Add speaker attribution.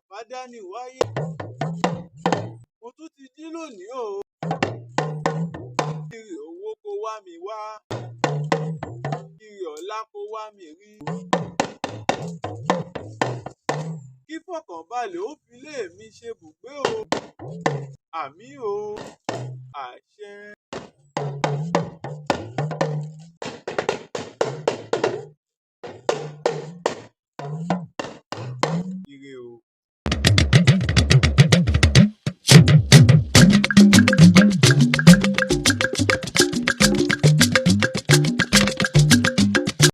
Speaker 1: Fádániwáyé. Mo tún ti jí lónìí o. Ire owó kó wá mi wá. Ire ọlá kó wá mi rí. Kí fọkànbalẹ̀ ó filé mi ṣe bùgbé o. Àmín o. Àṣẹ.